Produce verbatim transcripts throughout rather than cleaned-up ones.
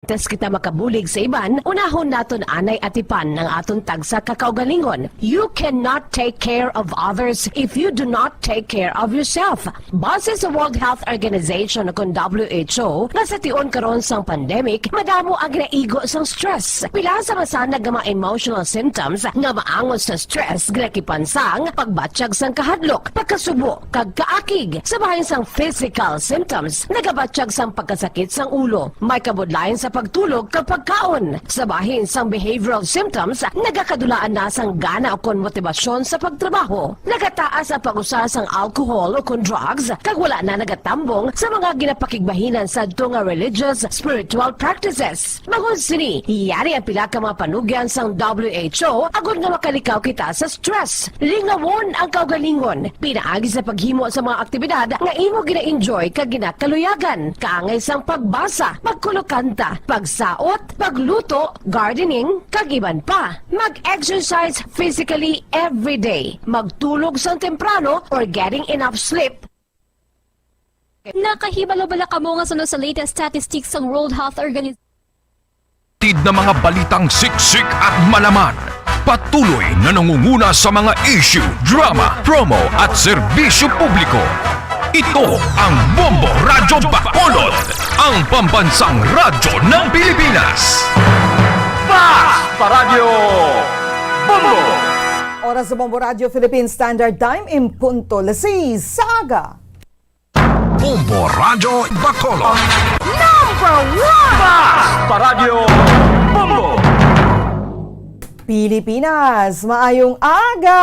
Antes kita makabulig sa iban, unahon naton anay atipan ang aton tagsa ka kaugalingon. You cannot take care of others if you do not take care of yourself. Base sa World Health Organization o kon W H O, nga sa tion karon sang pandemic, madamo ang ginaigo sang stress. Pila sa masanag nga mga emotional symptoms nga maangot sa stress ginakipan sang pagbatyag sang kahadlok, pagkasubo, kag kaakig. Sa bahin sang physical symptoms, nagabatyag sang pagkasakit sang ulo, may kabudlayan sa pagtulog kag pagkaon. Sa bahin sang behavioral symptoms, nagakadulaan na sang gana ukon motibasyon sa pagtrabaho. Nagataas ang pag-usa sang alcohol ukon drugs, kag wala na nagatambong sa mga ginapakigbahinan sadto nga religious, spiritual practices. Bangod sini, yari ang pila ka mga panugyan sang W H O agod nga makalikaw kita sa stress. Lingawon ang kaugalingon pinaagi sa paghimo sa mga aktibidad nga imo gina-enjoy kag ginakaluyagan, kaangay sang pagbasa, pagkulokanta, pagsaot, pagluto, gardening, kag iban pa. Mag-exercise physically every day. Magtulog sang temprano or getting enough sleep. Nakahibalo bala kamo nga suno sa latest statistics sang World Health Organization? Tid na mga balitang siksik at malaman. Patuloy na nangunguna sa mga issue, drama, promo at serbisyo publiko. Ito ang Bombo Radyo Bacolod, ang pambansang radyo ng Pilipinas. Fast Paradyo Bombo! Oras sa Bombo Radyo Philippine Standard Time, in punto las seis sa aga. Bombo Radyo Bacolod. Number one! Fast Paradyo Bombo! Pilipinas, maayong aga!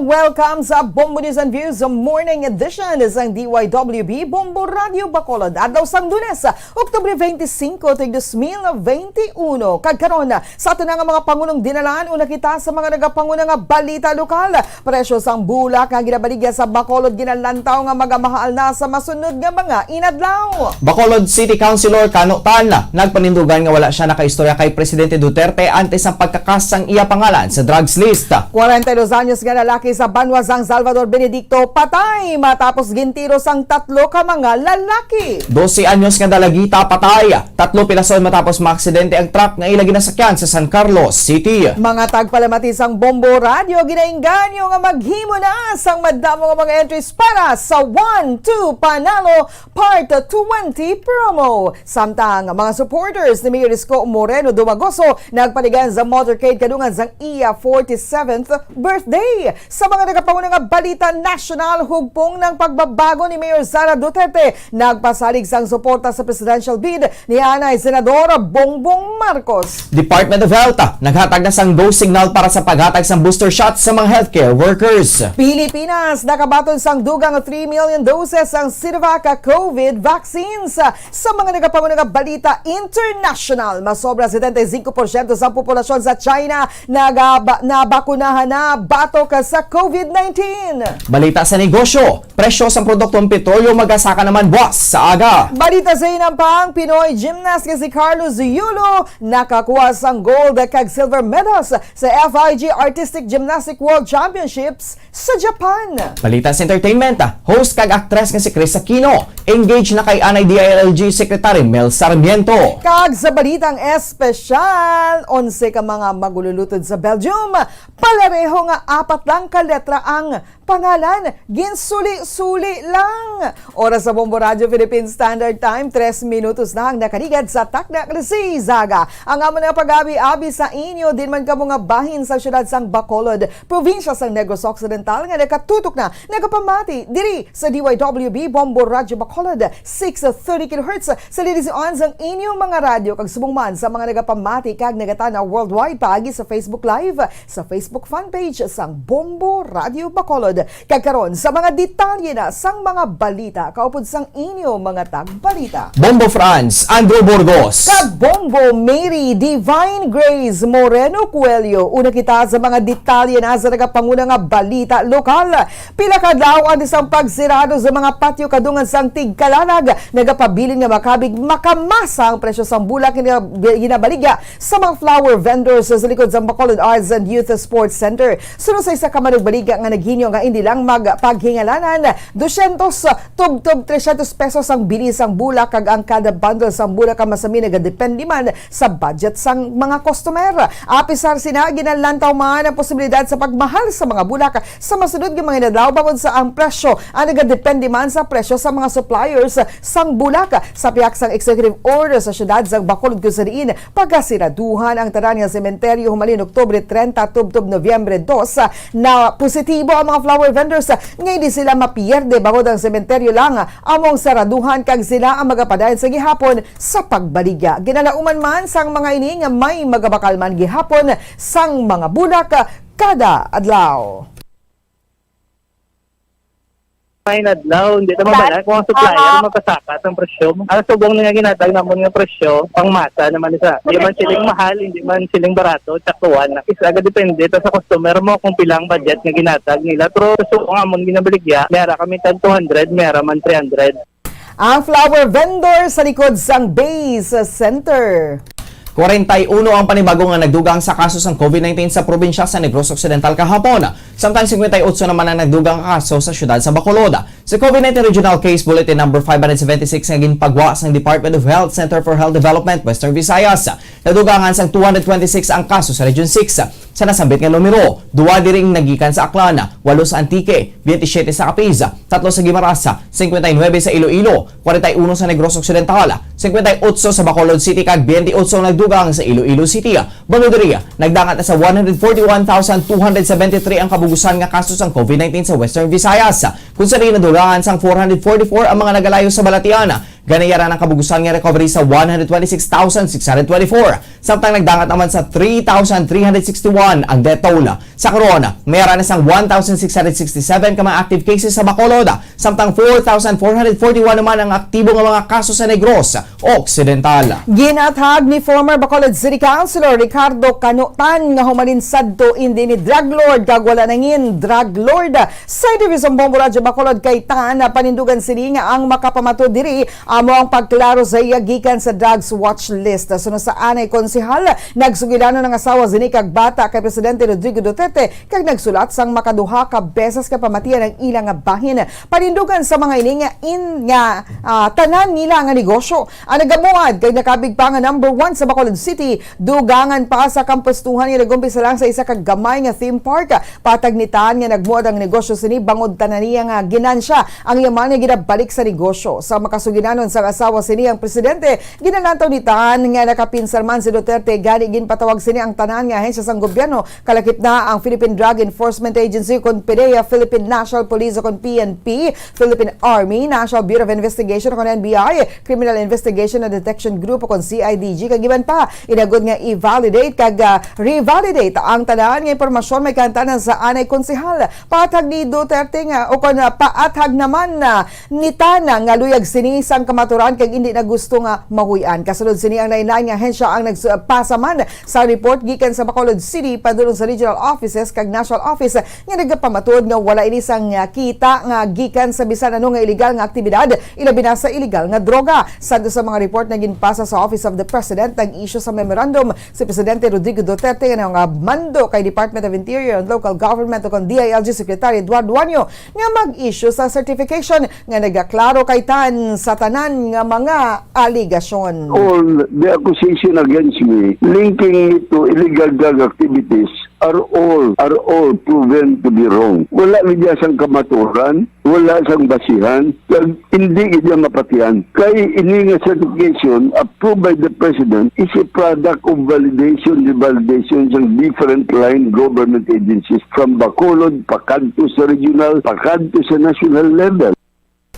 Welcome sa Bombo News and Views Morning Edition sang D Y W B Bombo Radyo Bacolod. Adlaw sang Lunes, Oktubre twenty-cinco, tuig dos mil veintiuno. Kag karon, sa aton nga mga pangulong dinalan, una kita sa mga nagapanguna nga balita lokal. Presyo sang bulak nga ginabaligya sa Bacolod ginalantaw nga magamahal na sa masunod nga mga inadlaw. Bacolod City Councilor Kano Tan nagpanindugan nga wala siya nakaistorya kay Presidente Duterte antes ang pagkakas sang iya pangalan sa drugs list. Kwarenta y dos anyos nga lalaki sa banwa sang Salvador Benedicto patay matapos gintiro sang tatlo ka mga lalaki. Dose anyos nga dalagita patay, tatlo pirason matapos maaksidente ang truck nga ila ginasakyan sa San Carlos City. Mga tagpalamati sang Bombo Radyo ginainganyo nga maghimo na sang madamo nga mga entries para sa One Two Panalo Part twenty promo. Samtang mga supporters ni Mayor Isko Moreno Dumagoso nagpaligan sa motorcade kadungan sang iya forty-seventh birthday. Sa mga nagapanguna nga balita nasyonal, hugpong ng pagbabago ni Mayor Sara Duterte, nagpasalig sang suporta sa presidential bid ni anay Senador Bongbong Marcos. Department of Health, ah, naghatag na sang go signal para sa paghatag sang booster shot sa mga healthcare workers. Pilipinas, nakabaton sang dugang three million doses ang Sinovac COVID vaccines. Sa mga nagapanguna nga balita international, masobra setenta y cinco porsyento sa populasyon sa China nagaba- nabakunahan na batok sa COVID nineteen. Balita sa negosyo, presyo sang produktong petrolyo magasaka naman buwas sa aga. Balita sa hinampang, Pinoy gymnast nga si Carlos Yulo nakakuha sang gold kag silver medals sa F I G Artistic Gymnastic World Championships sa Japan. Balita sa entertainment, host kag aktres nga si Kris Aquino, engaged na kay anay D I L G Secretary Mel Sarmiento. Kag sa balitang espesyal, onse ka mga magululutod sa Belgium, palareho nga apat lang ka letra ang pangalan, ginsuli-suli lang. Oras sa Bombo Radyo Philippine Standard Time, tres minutos na ang nakaligad sa takna nga nasizaga. Ang amon nga pag-abi-abi sa inyo, din man kamo nga bahin sa siyudad sang Bacolod, probinsya sang Negros Occidental nga nakatutok na, nagapamati diri sa D Y W B Bombo Radyo Bacolod, six thirty kilohertz sa linision sang inyong mga radyo, kag subong man sa mga nagapamati kag nagatanaw worldwide paagi sa Facebook Live, sa Facebook fan page sang Bombo Radyo Bacolod. Kag karon, sa mga detalye na sang mga balita, kaupod sang inyo mga tagbalita. Bombo France, Andrew Burgos. Kag Bombo Mary Divine Grace Moreno Coelho. Una kita sa mga detalye na sa nagapanguna nga balita lokal. Pila ka adlaw ang isang pagsirado sa mga patio kadungan sang tigkalalag, nagapabilin nga makabig makamasa ang presyo sang bulak nga ginabaligya sa mga flower vendors sa likod sang Bacolod Arts and Youth Sports Center. Suno sa isa ka manugbaligya nga naghinyo nga indi lang magpaghingalanan, dosyentos tubtob tresyentos pesos ang bili sang bulak, kag ang kada bundle sang bulak ka masami nagadepende man sa budget sang mga customer. Apisar sina, ginalantaw man ang posibilidad sa pagmahal sa mga bulak sa masunod nga mga inadlaw, bangod sa ang presyo ang nagadepende man sa presyo sa mga suppliers sang bulak. Sa pihak sang executive order sa siyudad sang Bacolod, kung sa diin pagasiraduhan ang tanan nga sementeryo humalin Oktubre trenta tubtob Nobyembre dos, na positibo ang mga flower vendors nga hindi sila mapierde, bangod ang sementeryo lang among saraduhan kag sila ang magapadayon sa gihapon sa pagbaligya. Ginalauman man sang mga ini nga may magabakal man gihapon sang mga bulak kada adlaw. May adlaw, hindi naman bala kung ang supplier mapasakat ang presyo. Ang subong nga ginatag namon nga presyo, pang masa naman isa. Hindi man siling mahal, hindi man siling barato, tsaktuan na. Isa ka depende ta sa customer mo kung pilang budget nga ginatag nila. Pero sa subong amon ginabaligya, may ara kami tag two hundred, may ara man three hundred. Ang flower vendor sa likod sang Base Center. Kwarenta y uno ang panibago nga nagdugang sa kaso sang COVID nineteen sa probinsya sa Negros Occidental kahapon, samtang singkwenta y otso naman ang nagdugang nga kaso sa siyudad sa Bacolod. Sa COVID nineteen Regional Case Bulletin Number five hundred seventy-six nga ginpagwa sang Department of Health Center for Health Development, Western Visayas, nadugangan sang two hundred twenty-six ang kaso sa Region six. Sa nasambit nga numero, duwa diri ang nagikan sa Aklan, walo sa Antique, twenty-seven sa Capiz, tatlo sa Guimaras, cincuenta y nueve sa Iloilo, kwarenta y uno sa Negros Occidental, cincuenta y ocho sa Bacolod City, kag twenty-eight ang nagdugang sa Iloilo City. Bangod diri, nagdangat na sa one hundred forty-one thousand two hundred seventy-three ang kabugusan nga kaso sang COVID nineteen sa Western Visayas, kung sa diin nadugangan sang four hundred forty-four ang mga nagalayo sa balatian. Gani, yara ang kabugusan nga recovery sa one hundred twenty-six thousand six hundred twenty-four, samtang nagdangat naman sa three thousand three hundred sixty-one ang death toll. Sa karon, may ara na sang one thousand six hundred sixty-seven ka mga active cases sa Bacolod, samtang four thousand four hundred forty-one naman ang aktibo nga mga kaso sa Negros Occidental. Ginathag ni former Bacolod City Councilor Ricardo Cano Tan nga humalin sadto indi ni drug lord kag wala nangin drug lord. Sa Division Bombo Radyo Bacolod kay Tan, panindugan sini nga ang makapamatud diri amo ang pagklaro sa iya gikan sa drugs watch list. Suno sa anay konsehal, nagsugilanon ang asawa sini kag bata kay Presidente Rodrigo Duterte kag nagsulat sang makaduha ka beses ka pamatian ang ila nga bahin. Panindugan sa mga ini nga in nga, ah, tanan nila nga negosyo. Ang nagamuad kag nakabig pa nga number one sa Bacolod City, dugangan pa sa kampustuhan nga nag-umpisa lang sa isa ka gamay nga theme park. Patag ni Tan nga nagmuad ang negosyo sini bangod tanan niya nga ginansya ang iya man nga ginabalik sa negosyo. Sa makasugilanon sang asawa sini ang presidente, ginalantaw ni Tan nga nakapinsar man si Duterte, gani ginpatawag sini ang tanan nga ahensya sang gobyerno, kalakip na ang Philippine Drug Enforcement Agency, kon PDEA, Philippine National Police, kon P N P, Philippine Army, National Bureau of Investigation, kon N B I, Criminal Investigation and Detection Group, kon C I D G, kag iban pa. Inagod nga i-validate kag, ah, revalidate ang tanan nga impormasyon may kahantanan sa anay konsehal. Paathag ni Duterte nga, o kon, ah, paathag naman na ni Tan nga luyag sini sang kamaturan kag indi na gusto nga mahuy-an. Kasunod sini, ang lain-lain nga ahensya ang nagpasa man sa report gikan sa Bacolod City padulong sa regional offices kag national office nga nagapamatud nga wala ini sang, ah, kita nga gikan sa bisan ano nga iligal nga aktibidad, ilabi na sa iligal nga droga. Sadto sa mga report na ginpasa sa Office of the President, nag-issue sa memorandum si Presidente Rodrigo Duterte nga nangabmando kay Department of Interior and Local Government o kon D I L G Secretary Eduardo Duaño nga mag-issue sa certification nga nagaklaro kay Tan sa tanan nga mga aligasyon. All the accusation against me linking me to illegal drug activities are all, are all proven to be wrong. Wala gid sang kamatuoran, wala sang basihan, kag hindi gid mapatian. Kay ini nga certification approved by the President is a product of validation, revalidation sang different line government agencies from Bacolod, pakadto sa regional, pakadto sa national level.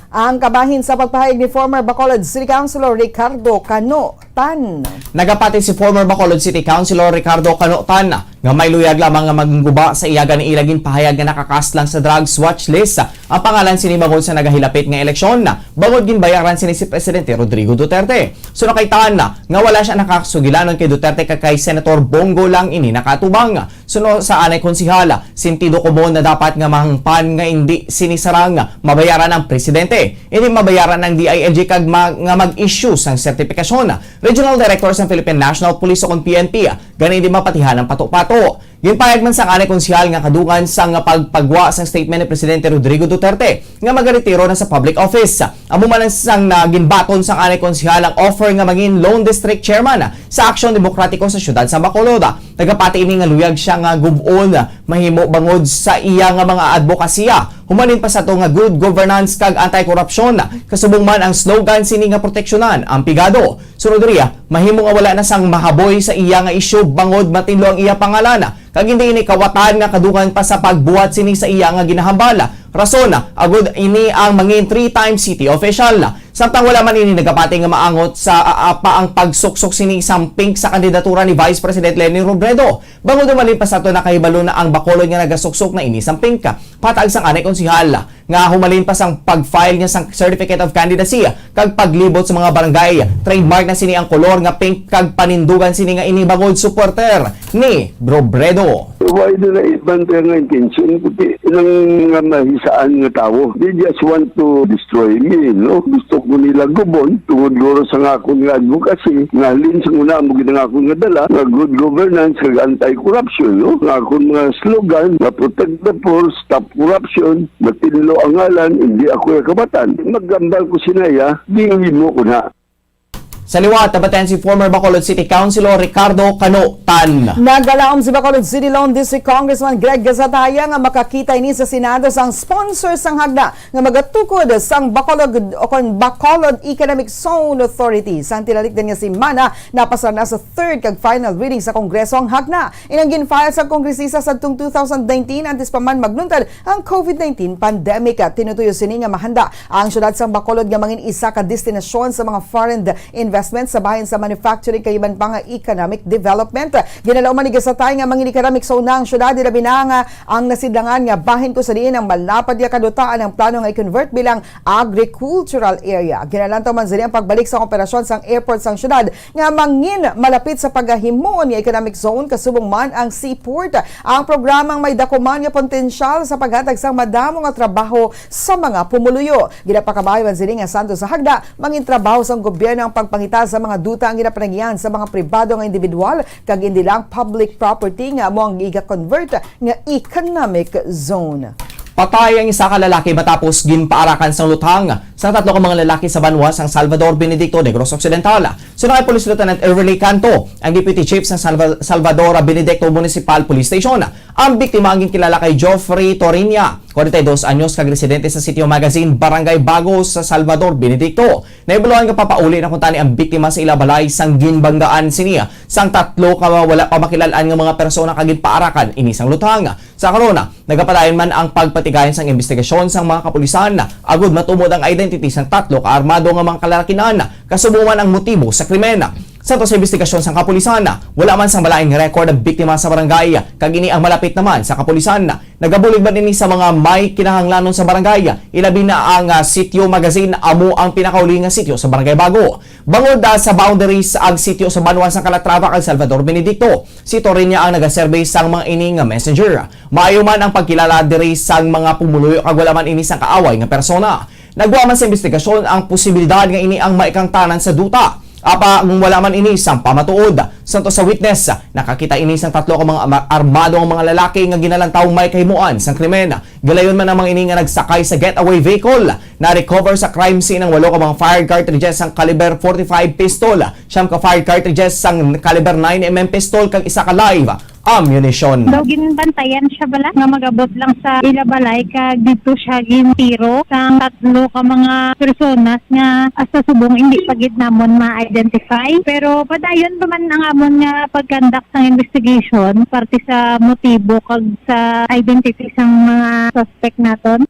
Ang kabahin sa pagpahayag ni former Bacolod City Councilor Ricardo Cano Tan. Nagapati si former Bacolod City Councilor Ricardo Cano Tan nga may luyag lamang nga maging guba sa iya gani ila ginpahayag nga nakakaslang sa drugs watch list Ang pangalan sini bangod sa nagahilapit nga eleksyon, bangod ginbayaran sini si Presidente Rodrigo Duterte. Suno kay Tan nga wala siya nakasugilanon kay Duterte kag kay Senator Bong Go lang ini nakaatubang. Suno sa anay konsehal, sentido komon na dapat nga mahangpan nga indi sini sarang mabayaran ang presidente. Indi mabayaran ang D I L G kag ma-, nga mag-issue sang sertifikasyon. Regional Director sang Philippine National Police o kon P N P, gani indi mapatihan ang pato-pato. Ginpahayag man sang anay konsehal nga kadungan sang pagpagwa sang statement ni Presidente Rodrigo Duterte nga magaretiro na sa public office. Amo man ang sang na ginbaton sang anay konsehal ang offer nga mangin lone district chairman sa Aksyon Demokratiko sa siyudad sa Bacolod. Nagapati ini nga luyag siya nga gub-on mahimo bangod sa iya nga mga adbokasiya humalin pa sa to nga good governance kag anti-korupsyon. Kasubong man ang slogan sini nga proteksyonan ang pigado. Sunod riya, mahimo nga wala na sang mahaboy sa iya nga isyu bangod matinlo ang iya pangalan, kag hindi ini kawatan nga kadugang pa sa pagbuhat sini sa iya nga ginahambal. Rason, agud ini ang mangin three-time city official. Samtang wala man ini nagapati nga maangot sa, ah, ah, pa ang pagsuksok sini sang pink sa kandidatura ni Vice President Leni Robredo. Bangod humalin pa sa to, nakahibalo na ang Bacolod nga nagasuksok na ini sang pink. Patag sang anay konsehal, nga humalin pa sang pag-file niya sang Certificate of Candidacy kag paglibot sa mga barangay, trademark na sini ang kolor nga pink kag panindugan sini nga ini bangod supporter ni Robredo. Why do na iban kaya nga intention? Kuti nang nga mahisaan nga tawo. They just want to destroy me, no? Gusto ko nila gubon tungod guro sa nga akon nga advocacy, nga halin sa una mo gid ang akon nga dala, nga good governance kag anti-corruption, no? Nga akon mga slogan, nga protect the poor, stop corruption, matinlo ang ngalan, hindi ako yung kabatan. Maghambal ko sinaya, di himo ko na. Sa liwat, nabatian si former Bacolod City Councilor Ricardo Cano Tan. Nagalaom si Bacolod City Lone District Congressman Greg Gasataya nga makakita ini sa Senado sang sponsor sang hagna nga magatukod sang Bacolod o kon Bacolod Economic Zone Authority. Sang tinalikdan nga semana, napasar na sa third kag final reading sa Kongreso ang hagna. Inang gin-file sang kongresista sadtong two thousand nineteen, antes pa man magluntad ang COVID nineteen pandemic. Tinutuyo sini nga mahanda ang siyudad sang Bacolod nga mangin isa ka destinasyon sa mga foreign investment sa bahin sa manufacturing kag iban pa nga economic development. Ginalauman ni Gasatay nga mangin economic zone na ang siyudad, ilabi na nga ang nasidlangan nga bahin kung sa diin ang malapad nga kadutaan ang plano nga i-convert bilang agricultural area. Ginalantaw man sini ang pagbalik sa operasyon sang airport sang siyudad nga mangin malapit sa pagahimuon nga economic zone, kasubong man ang seaport. Ang programang may dako man nga potensyal sa paghatag sang madamo nga trabaho sa mga pumuluyo. Ginapakabahay man sini nga santo sa hagda, mangin trabaho sang gobyerno ang pagpangita sa mga duta ang ginapanagihan sa mga pribado nga individual kag indi lang public property nga amo ang iga-convert nga economic zone. Patay ang isa ka lalaki matapos ginpaarakan sang luthang sa tatlo ka mga lalaki sa banwa sang Salvador Benedicto, Negros Occidental. Suno kay Police Lieutenant Everly Canto, ang Deputy Chief sang Salva-, Salvador Benedicto Municipal Police Station, ang biktima ang ginkilala kay Geoffrey Torinia, kwarenta y dos anyos, kag residente sa Sitio Magazine, Barangay Bago sa Salvador Benedicto. Nahibaluan nga papauli na kuntani ang biktima sa ila balay sang ginbanggaan sini sang tatlo ka wala pa makilal-an nga mga persona kag ginpaarakan ini sang luthang. Sa karon, nagapadayon man ang pagpatigayon sang imbestigasyon sang mga kapulisan agud matumod ang identity sang tatlo ka armado nga mga kalalakinan, kasubong man ang motibo sa krimen. Sa to sa imbestigasyon sang kapulisan, wala man sang malain nga record ang biktima sa barangay, kag ini ang malapit naman sa kapulisan. Nagabulig man ini sa mga may kinahanglanon sa barangay, ilabi na ang, ah, Sitio Magazine, amo ang pinakauli nga sitio sa Barangay Bago. Bangod, ah, sa boundaries ang sitio sa banwa sang Calatrava kag Salvador Benedicto, si Torinia ang nagaserbe sang mga ini nga messenger. Maayo man ang pagkilala diri sang mga pumuluyo kag wala man ini sang kaaway nga persona. Nagwa man sa imbestigasyon ang posibilidad nga ini ang maikangtanan sa duta. Apa kung wala man ini sang pamatuod. Santo sa witness, nakakita ini sang tatlo ka mga ama-, armado nga mga lalaki nga ginalantaw may kahimuan sang krimen. Gilayon man ang mga ini nga nagsakay sa getaway vehicle. Na-recover sa crime scene ang walo ka mga fired cartridges sang caliber forty-five pistol, siyam ka fired cartridges sang caliber nine M M pistol, kag isa ka live ammunition. Daw ginbantayan siya bala nga mag-abot lang sa ila balay kag dito siya gintiro sang tatlo ka mga personas nga hasta subong hindi pa gid namon ma-identify. Pero padayon pa man ang amon nga pag-conduct sang investigation parte sa motibo kag sa identity sang mga suspect naton.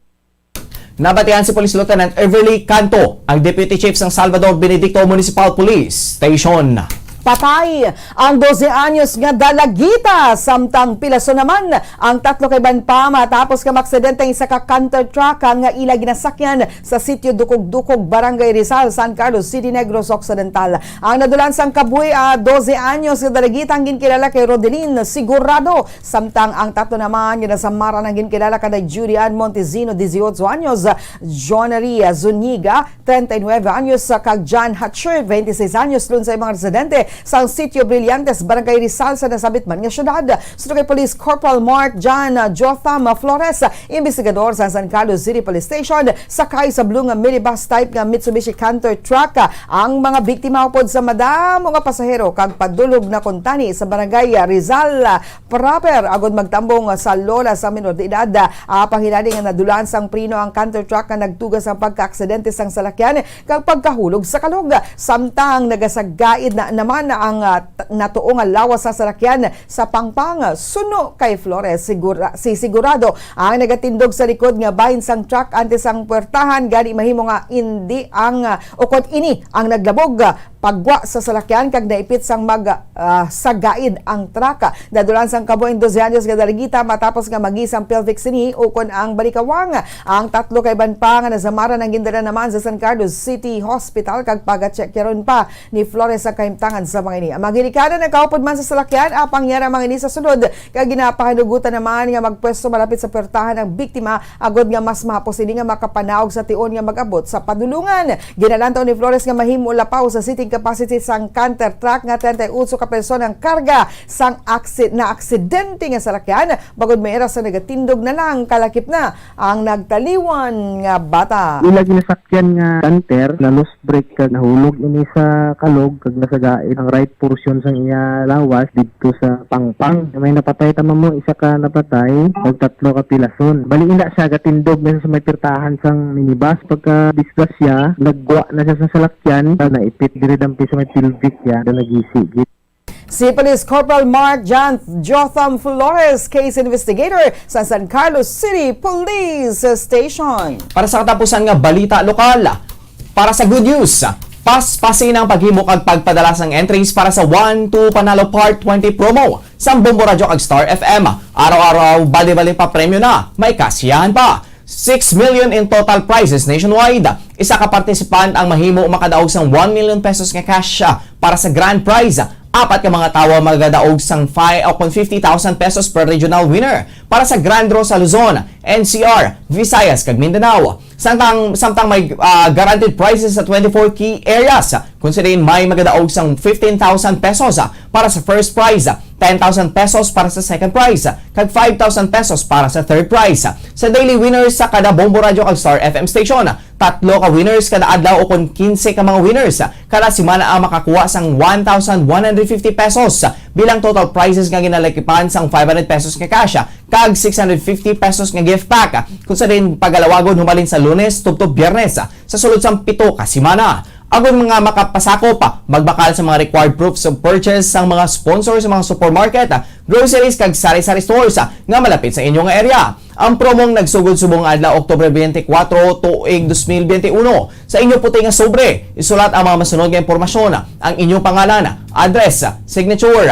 Nabatian si Police Lieutenant Everly Canto, ang Deputy Chief sang Salvador Benedicto Municipal Police Station. Patay ang dose anyos nga dalagita, samtang pilason naman ang tatlo ka iban pa matapos nga maaksidente ang isa ka canter truck nga ila ginasakyan sa sitio Dukog-Dukog, Barangay Rizal, San Carlos City, Negros Occidental. Ang nadulan sang kabuhi, ah, dose anyos nga dalagita ang ginkilala kay Rodelin Sigurado, samtang ang tatlo naman nga nasamaran ang ginkilala kanay Julian Montesino, dieciocho anyos, John Ria Zuniga, treinta y nueve anyos, kag John Hatcher, veintiséis anyos, lunsay mga residente sang Sitio Brillantes, Barangay Rizal, sa nasambit man nga syudad. Suno kay Police Corporal Mark John, ah, Jotham Flores, imbestigador sa San Carlos City Police Station, sakay sa blue nga minibus type nga Mitsubishi Canter truck, ah, ang mga biktima upod sa madamo nga pasahero kag padulog na kuntani sa Barangay Rizal, ah, proper, agud magtambong sa lola sa minor de edad. Ah, panghilani nga nadulaan sang preno ang canter truck nga nagtuga sang pagkaaksidente sang salakyan kag pagkahulog sa kalog. Samtang nagasagaid na naman ang, ah, t-, natuo nga lawas sa salakyan sa pangpang. Suno kay Flores, sigura-, si Sigurado ang nagatindog sa likod nga bahin sang truck antes sang puwertahan, gani mahimo nga indi ang, ah, ukon ini ang naglabog, ah, pagwa sa salakyan kag naipit sang mag, ah, sagaid ang truck. Nadulan sang kabuhi ang dose anyos nga dalagita matapos nga magisang pelvic sini ukon ang balikawang. Ang tatlo ka iban pa nga nasamaran ang gindala naman sa San Carlos City Hospital kag pagacheck-yaron pa ni Flores ang kahimtangan sa mga ini. Ang mga ginikanan nagkaupod man sa salakyan, apang yara mga ini sa sulod, kag ginapahanugutan naman nga magpwesto malapit sa puwertahan ang biktima agud nga mas mahapos ini nga makapanaog sa tion nga mag-abot sa padulungan. Ginalantaw ni Flores nga mahimo lapaw sa seating capacity sang canter truck nga treinta y ocho ka persona ang karga sang aksid-, na aksidente nga salakyan, bangod may era sa nagatindog na lang kalakip na ang nagtaliwan nga bata. Ila ginasakyan nga canter, na-loose brake kag nahulog ini sa kalog kag nasagaid ang right portion sang iya lawas didto sa pangpang. May napatay tama mo, isa ka napatay, kag tatlo ka pilason. Bali, ina siya gatindog na sa may pirtahan sang minibus. Pagka disgrasya, nagwa na siya sa salakyan, naipit diri dampi sa may pelvic ya, na nagisi gid. Si Police Corporal Mark John Jotham Flores, case investigator sa San Carlos City Police Station. Para sa katapusan nga balita lokal, para sa good news, paspasin ang paghimo kag pagpadala sang entries para sa One Two Panalo Part twenty promo sang Bombo Radyo kag Star F M. Araw-araw, bali-bali pa premyo na, may kasiyahan pa. Six million in total prizes nationwide. Isa ka participant ang mahimo makadaog sang one million pesos nga cash, ah, para sa grand prize. Apat ka mga tawo magadaog sang five o kon fifty thousand pesos per regional winner para sa grand draw sa Luzon, N C R, Visayas, kag Mindanao. Samtang, samtang may, ah, guaranteed prizes sa twenty-four key areas, kung sila may magadaog sang fifteen thousand pesos, ah, para sa first prize, ten thousand pesos para sa second prize, kag five thousand pesos para sa third prize. Sa daily winners sa kada Bombo Radyo kag Star F M station, tatlo ka winners kada adlaw ukon kinse ka mga winners kada semana ang makakuha sang one thousand one hundred fifty pesos bilang total prizes nga ginalakipan sang five hundred pesos nga cash kag six hundred fifty pesos nga gift pack, kung sa din pagalawagon humalin sa Lunes tubtob Biyernes sa sulod sang pito ka semana. Agod mga makapasakop, magbakal sa mga required proofs of purchase sang mga sponsor sa mga supermarket, groceries, kag sari-sari stores nga malapit sa inyo nga area. Ang promong nagsugod subong adlaw, Oktubre twenty-four, tuig dos mil twenty-one. Sa inyo puti nga sobre, isulat ang mga masunod nga impormasyon: ang inyong pangalan, address, signature,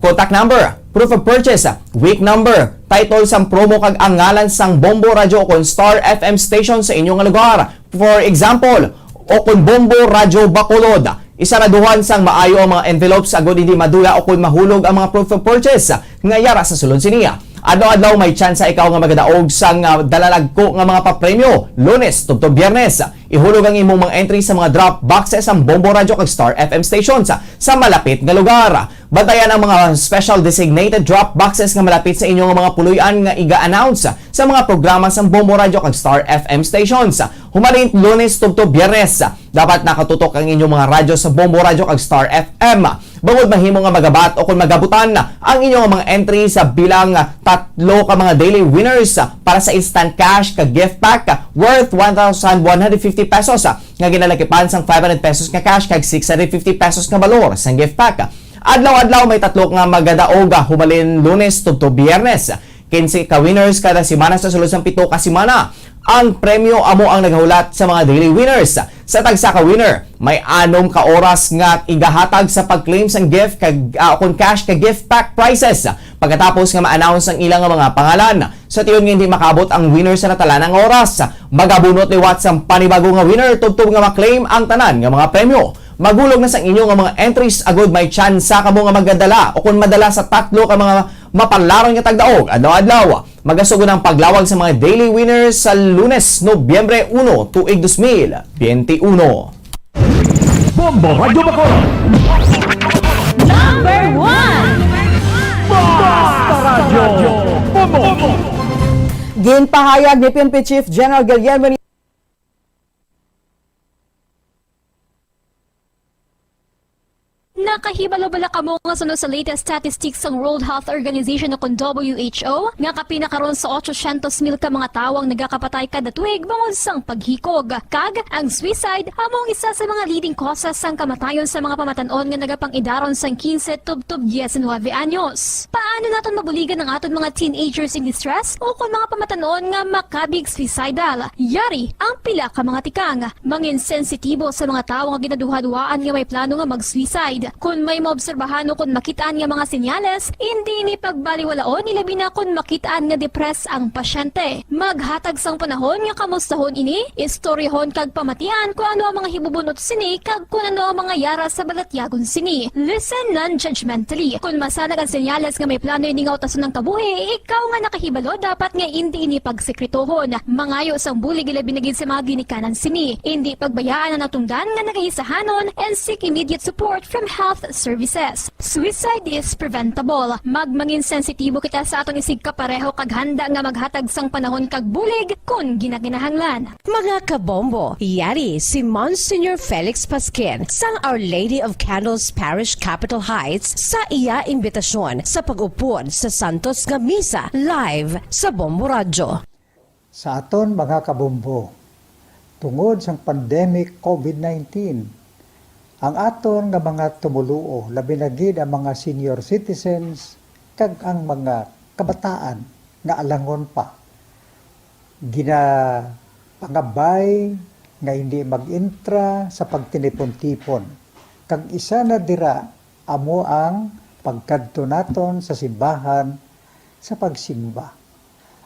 contact number, proof of purchase, week number, title sang promo, kag ang ngalan sang Bombo Radyo o kon Star F M station sa inyo nga lugar. For example, o kon Bombo Radyo Bacolod. Isaraduhan sang maayo ang mga envelopes agod hindi madula o kon mahulog ang mga proof of purchase nga yara sa sulod sini. Adlaw-adlaw may tsansa ikaw nga magadaog sang, ah, dalalagko nga mga papremyo, Lunes tubtob Biyernes. Ihulog ang imong mga entry sa mga drop boxes sang Bombo Radyo kag Star F M stations sa malapit nga lugar. Bantayan ang mga special designated drop boxes nga malapit sa inyo nga mga puloy-an nga iga-announce sa mga programa sang Bombo Radyo kag Star F M stations. Humalin Lunes tubtob Biyernes, dapat nakatutok ang inyong mga radyo sa Bombo Radyo kag Star F M. Bangod mahimo nga magabat o kon magabutan ang inyong mga entry sa bilang tatlo ka mga daily winners para sa instant cash ka gift pack worth one thousand one hundred fifty pesos, nga ginalakipan sang five hundred pesos nga cash kag six hundred fifty pesos nga balor sang gift pack. Adlaw-adlaw may tatlo nga magadaog, humalin Lunes tubtob Biyernes. Kinse ka winners kada semana sa sulod sang pito ka semana. Ang premyo amo ang nagahulat sa mga daily winners. Sa tagsa ka winner, may anom ka oras nga igahatag sa pag-claim sang gift kag, ah, kon cash ka gift pack prizes. Pagkatapos nga ma-announce ang ilang mga pangalan, sa tion nga hindi makaabot ang winner sa natalanang oras, magabunot liwat sang panibago nga winner tubtob nga ma-claim ang tanan nga mga premyo. Magulog na sang inyo nga mga entries agud may tsansa kamo nga magadala o kon madala sa tatlo ka mga mapalaron nga tagdaog adlaw-adlaw. Magasugo ang paglawag sa mga daily winners sa Lunes, Nobyembre uno, tuig dos mil biyente uno. Bombo Radyo Bacolod. Number one. Basta Radyo Bombo. Ginpahayag ni P N P Chief General Guillermo Nakahibalo bala kamo nga suno sa latest statistics sang World Health Organization o kon W H O nga kapin na karon sa otsosyentos mil ka mga tawo ang nagakapatay kada tuig bangod sang paghikog? Kag ang suicide amo ang isa sa mga leading causes sang kamatayon sa mga pamatan-on nga nagapang-idaron sang quince tubtob diecinuebe anyos. Paano naton mabuligan ang aton mga teenagers in distress o kon mga pamatan-on nga makabig suicidal? Yari ang pila ka mga tikang. Mangin sensitibo sa mga tawo nga ginaduhaduhaan nga may plano nga mag-suicide. Kon may maobserbahan o kon makit-an nga mga senyales, indi ini pagbaliwalaon, ilabi na kon makit-an nga depressed ang pasyente. Maghatag sang panahon nga kamustahon ini, istoryahon kag pamatian kon ano ang mga hibubunot sini kag kon ano ang mga yara sa balatyagon sini. Listen non-judgmentally. Kon masanag ang senyales nga may plano ini nga utason ang kabuhi, ikaw nga nakahibalo dapat nga indi ini pagsekretohon. Mangayo sang bulig ilabi na gid sa mga ginikanan sini. Indi pagbayaan ang natungdan nga nagahisahanon and seek immediate support from health services. Suicide is preventable. Magmangin sensitibo kita sa aton isigkapareho kag handa nga maghatag sang panahon kag bulig kon ginakinahanglan. Mga kabombo, yari si Monsignor Felix Pasquin sang Our Lady of Candles Parish, Capitol Heights, sa iya imbitasyon sa pag-upod sa santos nga misa live sa Bombo Radyo. Sa aton mga kabombo, tungod sang pandemic COVID nineteen, ang aton nga mga tumoluo, labi na gid ang mga senior citizens kag ang mga kabataan nga alangon pa, ginapangabay nga hindi mag-intra sa pagtinipon-tipon, kag isa na dira amo ang pagkadto naton sa simbahan sa pagsimba.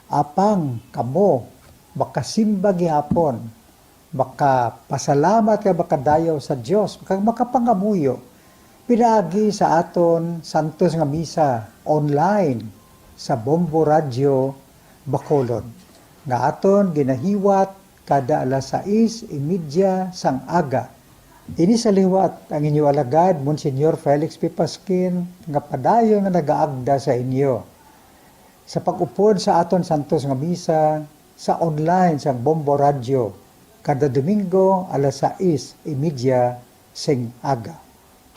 Apang kamo makasimba gihapon, makapasalamat kag makadayaw sa Dios, kag makapangamuyo pinaagi sa aton santos nga misa online sa Bombo Radyo Bacolod, nga aton ginahiwat kada alas sais y media sang aga. Ini sa liwat ang inyo alagad, Monsignor Felix P. Pasquin, nga padayon nga nagaagda sa inyo sa pag-upod sa aton santos nga misa sa online sang Bombo Radyo kada Domingo alas sais y media sing aga.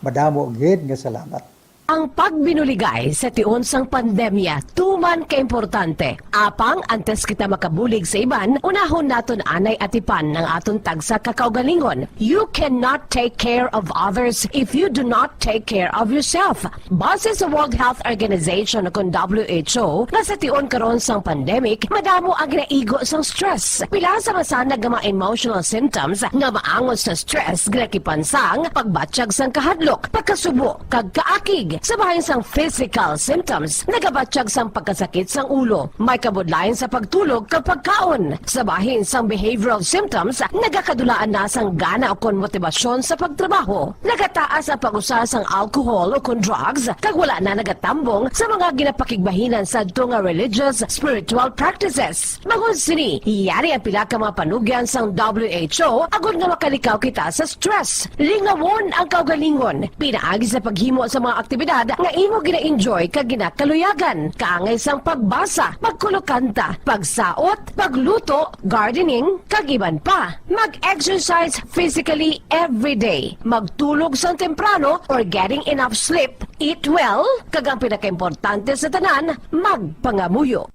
Madamo gid nga salamat. Ang pagbinuligay sa tion sang pandemya tuman kaimportante. Apang antes kita makabulig sa iban, unahon naton anay atipan ang aton tagsa ka kaugalingon. You cannot take care of others if you do not take care of yourself. Base sa World Health Organization o kon W H O, nga sa tion karon sang pandemic, madamo ang ginaigo sang stress. Pila sa masanag nga mga emotional symptoms nga maangot sa stress ginakipan sang pagbatyag sang kahadlok, pagkasubo, kag kaakig. Sa bahin sang physical symptoms, nagabatyag sang pagkasakit sang ulo, may kabudlayan sa pagtulog kag pagkaon. Sa bahin sang behavioral symptoms, nagakadulaan na sang gana ukon motibasyon sa pagtrabaho. Nagataas ang pag-usa sang alcohol ukon drugs, kag wala na nagatambong sa mga ginapakigbahinan sadto nga religious, spiritual practices. Bangod sini, yari ang pila ka mga panugyan sang W H O agod nga makalikaw kita sa stress. Lingawon ang kaugalingon pinaagi sa paghimo sa mga aktibidad nga imo gina-enjoy kag ginakaluyagan, kaangay sang pagbasa, pagkulokanta, pagsaot, pagluto, gardening, kag iban pa. Mag-exercise physically every day. Magtulog sang temprano or getting enough sleep. Eat well, kag ang pinakaimportante sa tanan, magpangamuyo.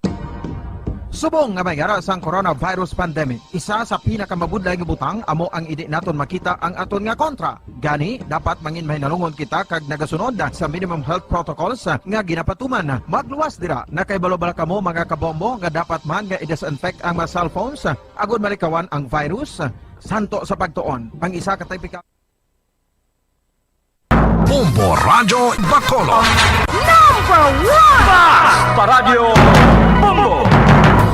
Subong nga may yara sang coronavirus pandemic, isa sa pinakamabudlay nga butang amo ang hindi naton makita ang aton nga kontra. Gani, dapat mangin mahinalungon kita kag nagasunod sa minimum health protocols nga ginapatuman. Magluwas dira, nakahibalo bala kamo, mga kabombo, nga dapat man nga i-disinfect ang mga cellphones agod malikawan ang virus? Santo sa pagtuon, ang isa ka tipikal Bombo Radyo Bacolod. Number one! Basta Radyo Bombo!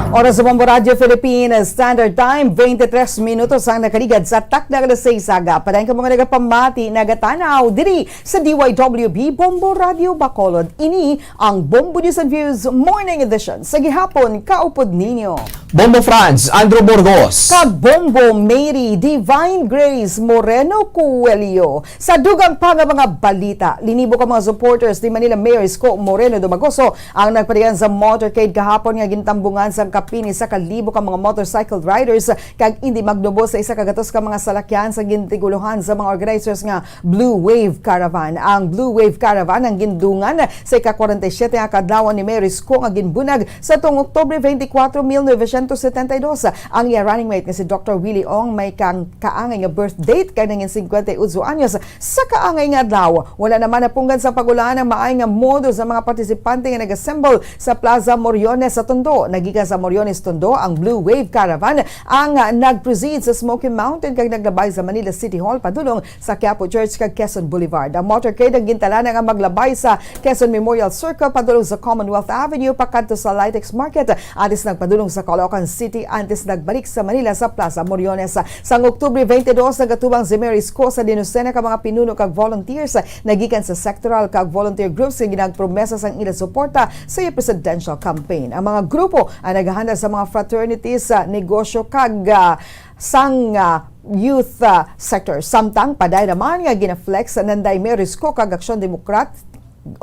Oras sa Bombo Radyo Philippines Standard Time, twenty-three minutos ang nakaligad sa takna alas sais aga. Padayon kamo nga nagapamati, nagatanaw diri sa D Y W B Bombo Radyo Bacolod. Ini ang Bombo News and Views Morning Edition sa gihapon. Kaupod ninyo Bombo Franz, Andrew Burgos. Kag Bombo Mary Divine Grace Moreno Coelho. Sa dugang pa nga mga balita, linibo ka mga supporters ni Manila Mayor Isko Moreno Domagoso ang nagpadayon sa motorcade kahapon nga gintambungan sang kapin ni sa kalibo ka mga motorcycle riders kag indi magnubo sa isa ka gatos ka mga salakyan sa gintigulohan sa mga organizers nga Blue Wave Caravan. Ang Blue Wave Caravan ang gindungan sa ika-forty-seven nga kaadlawan ni Mayor Isko nga ginbunyag sa tuong Oktubre twenty-four, mil novecientos setenta y dos. Ang iya running mate nga si Doktor Willie Ong may kang kaangay nga birth date kay nangin cincuenta y ocho anyos sa kaangay nga adlaw. Wala naman napunggan sa pag-ulan ang maay nga modo sa mga partisipante nga nag-assemble sa Plaza Moriones sa Tondo. Nagikan sa Moriones, Tondo ang Blue Wave Caravan ang nag-proceed sa Smoky Mountain kag naglabay sa Manila City Hall padulong sa Quiapo Church kag Quezon Boulevard. Ang motorcade ang gintalana nga maglabay sa Quezon Memorial Circle padulong sa Commonwealth Avenue pakadto sa Litex Market, antes nagpadulong sa Caloocan City, antes nagbalik sa Manila sa Plaza Moriones. Sang Oktubre twenty-dos, nagatubang si Mayor Isko sa dinusena ka mga pinuno kag volunteers nagikan sa sectoral kag volunteer groups nga ginagpromesa sang ila suporta sa iya presidential campaign. Ang mga grupo ang naghahanda sa mga fraternities, ah, negosyo kag, ah, sang, ah, youth, ah, sector. Samtang padayon naman nga gina-flex nanday Mayor Isko kag Aksyon Demokrat-,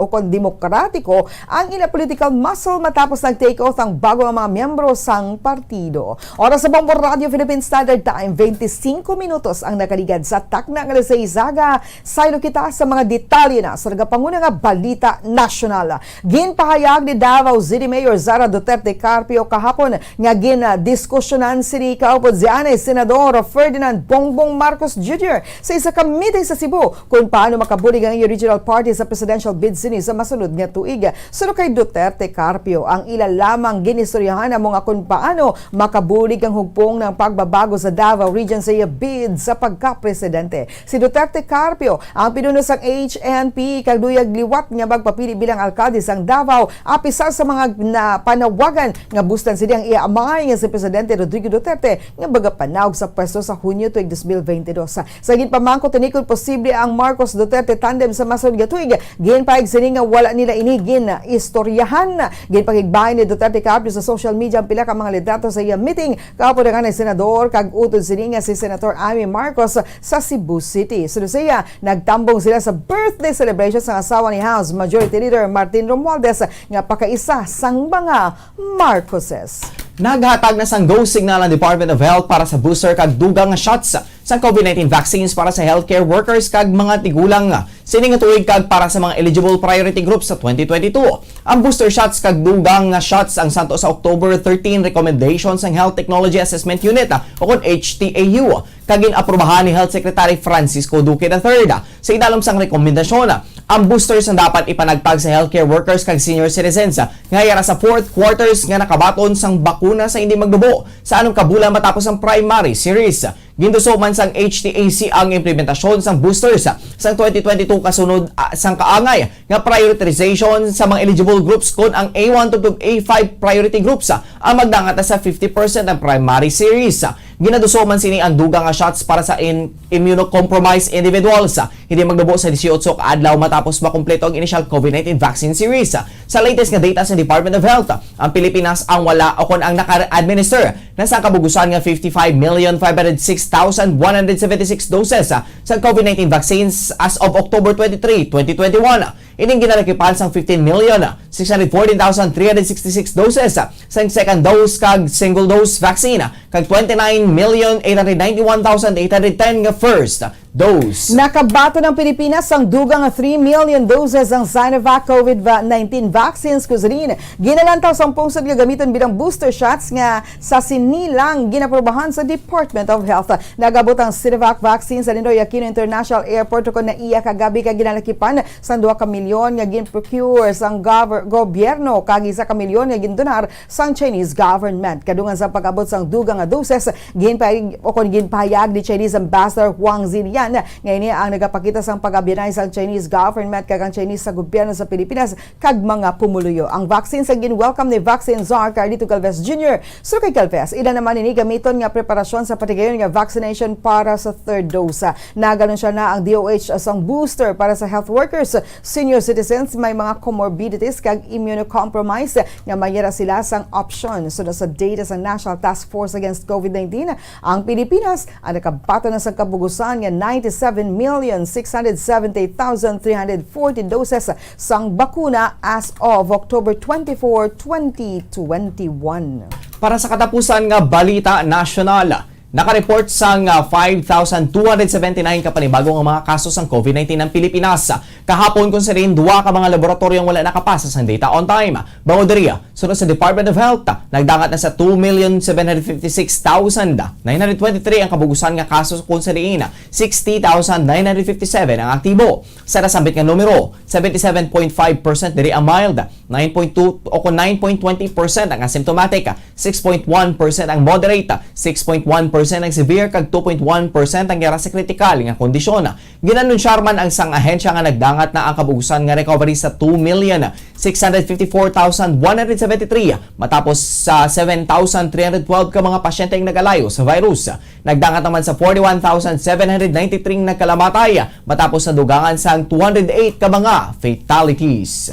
o kon Demokratiko ang ila political muscle matapos nag-take oath ang bago nga mga miyembro sang partido. Oras sa Bombo Radyo Philippine Standard Time, twenty-five minutos ang nakaligad sa takna nga alas sais aga. Saylo kita sa mga detalye na sa nagapanguna nga balita nasyonal. Ginpahayag ni Davao City Mayor Sara Duterte Carpio kahapon nga gindiskusyonan sini kaupod si anay Senador Ferdinand Bongbong Marcos Junior sa isa ka meeting sa Cebu kung paano makabulig ang iya regional party sa presidential bid sini sa masunod nga tuig. Suno kay Duterte Carpio, ang ila lamang ginistoryahan amo nga kung paano makabulig ang hugpong ng pagbabago sa Davao Region sa iya bid sa pagkapresidente. Si Duterte Carpio ang pinuno sang H N P kag luyag liwat nga magpapili bilang alkalde sang Davao, apisar sa mga na-, panawagan nga bustan sini ang iya amay nga si Presidente Rodrigo Duterte nga magapanawag sa pwesto sa Hunyo tuig dos mil bente dos. Sa ginpamangkot ini kon posible ang Marcos Duterte tandem sa masunod nga tuig, ginpahayag sini nga wala nila ini gin-istoryahan. Ginpakigbahin ni Duterte Carpio sa social media ang pila ka mga litrato sa iya meeting kaupod ang anay senador kag utod sini nga si Senator Amy Marcos sa Cebu City. Suno siya, nagtambong sila sa birthday celebration sang asawa ni House Majority Leader Martin Romualdez nga pakaisa sang mga Marcoses. Naghatag na sang go signal ang Department of Health para sa booster kag dugang nga shots sang COVID nineteen vaccines para sa healthcare workers kag mga tigulang sini nga tuig kag para sa mga eligible priority groups sa twenty twenty-two. Ang booster shots kag dugang nga shots ang santo sa October thirteen recommendation sang Health Technology Assessment Unit, o kon H T A U, kag gin-aprubahan ni Health Secretary Francisco Duque the third. Sa idalom sang rekomendasyon, ang boosters ang dapat ipanagtag sa healthcare workers kag senior citizens nga yara sa fourth quarters nga nakabaton sang bakuna sa indi magnubo sa anom ka bulan matapos ang primary series. Ginduso man sang H T A C ang implementasyon sang boosters sang twenty twenty-two kasunod, ah, sang kaangay nga prioritization sa mga eligible groups, kon ang A one to A five priority groups ang magdangat na sa fifty percent ang primary series. Ginaduso man sini ang dugang nga shots para sa in-, immunocompromised individuals. Hindi magnubo sa dieciocho ka adlaw matapos makumpleto ang initial COVID nineteen vaccine series. Sa latest nga data sa Department of Health, ang Pilipinas ang wala o kon ang naka-administer na sa kabugusan nga fifty-five million five hundred six thousand one hundred seventy-six doses sa COVID nineteen vaccines as of October twenty-three, twenty twenty-one. Ining ginalakipan sang fifteen million six hundred fourteen thousand three hundred sixty-six doses sang second dose kag single dose vaccine, kag twenty-nine million eight hundred ninety-one thousand eight hundred ten nga first dose. Nakabaton ang Pilipinas sang dugang nga three million doses sang Sinovac COVID nineteen vaccines, kun sa diin ginalantaw sang pungsod nga gamiton bilang booster shots nga sa sini lang ginaprobahan sa Department of Health. Nag-abot ang Sinovac vaccine sa Ninoy Aquino International Airport ukon naiya kagabi kag ginalakipan sang duha ka milyon nga gin-procure sang gover-, gobyerno kag isa ka milyon nga gindonar sang Chinese government. Kadungan sa pag-abot sang dugang nga doses, ginpahayag, o kon ginpahayag ni Chinese Ambassador Huang Zilian nga ini ang nagapakita sang pag-abyanay sang Chinese government kag ang Chinese sa gobyerno sa Pilipinas kag mga pumuluyo. Ang vaccine sa gin-welcome ni Vaccine Czar Carlito Galvez Junior. So kay Galvez, ila naman ini gamiton nga preparasyon sa patigayon nga vaccination para sa third dose. Nag-anunsya na ang D O H sang booster para sa health workers, senior citizens, may mga comorbidities kag immunocompromised nga may yara sila sang option. Sunod sa data sa National Task Force Against COVID nineteen, ang Pilipinas ang nakabaton na sang kabugusan nga ninety-seven million six hundred seventy thousand three hundred forty doses sang bakuna as of October twenty-four, twenty twenty-one. Para sa katapusan nga balita nasyonal, naka-report sang, ah, five thousand two hundred seventy-nine ka panibago nga mga kaso sang COVID nineteen ang Pilipinas. Kahapon, kun sa diin, duha ka mga laboratoryong wala nakapasa sang data on time. Bangod diri, sunod sa Department of Health, nagdangat na sa two million seven hundred fifty-six thousand nine hundred twenty-three ang kabugusan nga kaso, kun sa diin sixty thousand nine hundred fifty-seven ang aktibo. Sa nasambit nga numero, seventy-seven point five percent diri ang mild, nine point two o kon nine point twenty percent ang asymptomatic, six point one percent ang moderate, six point one percent ang severe, kag two point one percent ang yara sa kritikal nga kondisyon. Ginanunsar man ang sang ahensya nga nagdangat na ang kabugusan nga recovery sa two million six hundred fifty-four thousand one hundred seventy-three, matapos sa seven thousand three hundred twelve ka mga pasyente ang nag-alayo sa virus. Nagdangat naman sa forty-one thousand seven hundred ninety-three ang nagkalamatay, matapos nadugangan sang two hundred eight ka mga fatalities.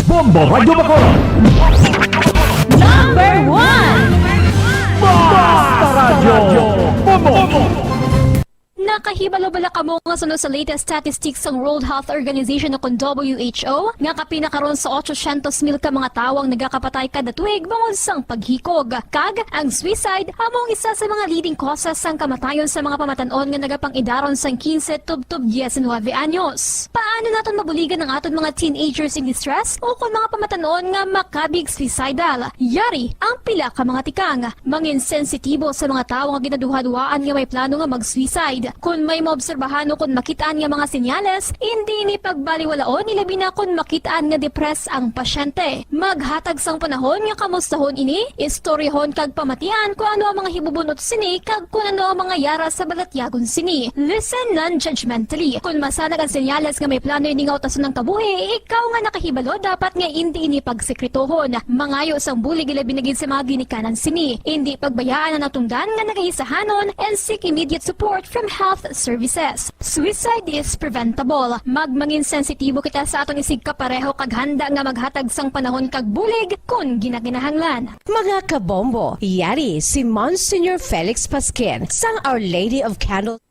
Bombo Radyo Bacolod. Number one. Basta Radyo Bombo. Nakahibalo bala kamo nga sunod sa latest statistics sang World Health Organization o kon W H O, nga kapin na karon sa otsosyentos mil ka mga tawo ang nagakapatay kada tuig bangod sang paghikog? Kag ang suicide amo ang isa sa mga leading causes sang kamatayon sa mga pamatan-on nga nagapangidaron sang quince tubtob diecinuebe anyos. Paano naton mabuligan ang aton mga teenagers in distress o kon mga pamatan-on nga makabig suicidal? Yari ang pila ka mga tikang. Mangin sensitibo sa mga tawo nga ginaduhaduhaan nga may plano nga mag-suicide. Kon may maobserbahan o kon makit-an nga mga senyales, indi ini pagbaliwalaon, ilabi na kon makit-an nga depressed ang pasyente. Maghatag sang panahon nga kamustahon ini, istoryahon kag pamatian kon ano ang mga hibubun-ot sini kag kon ano ang mga yara sa balatyagon sini. Listen non-judgmentally. Kon masanag ang senyales nga may plano ini nga utason ang kabuhi, ikaw nga nakahibalo dapat nga indi ini pagsekretohon. Mangayo sang bulig, ilabi na gid sa mga ginikanan sini. Indi pagbayaan ang natungdan nga nagahisahanon and seek immediate support from health services. Suicide is preventable. Magmangin sensitibo kita sa aton isigkapareho kag handa nga maghatag sang panahon kag bulig kon ginakinahanglan. Mga kabombo, yari si Monsignor Felix Pasquin sang Our Lady of Candles.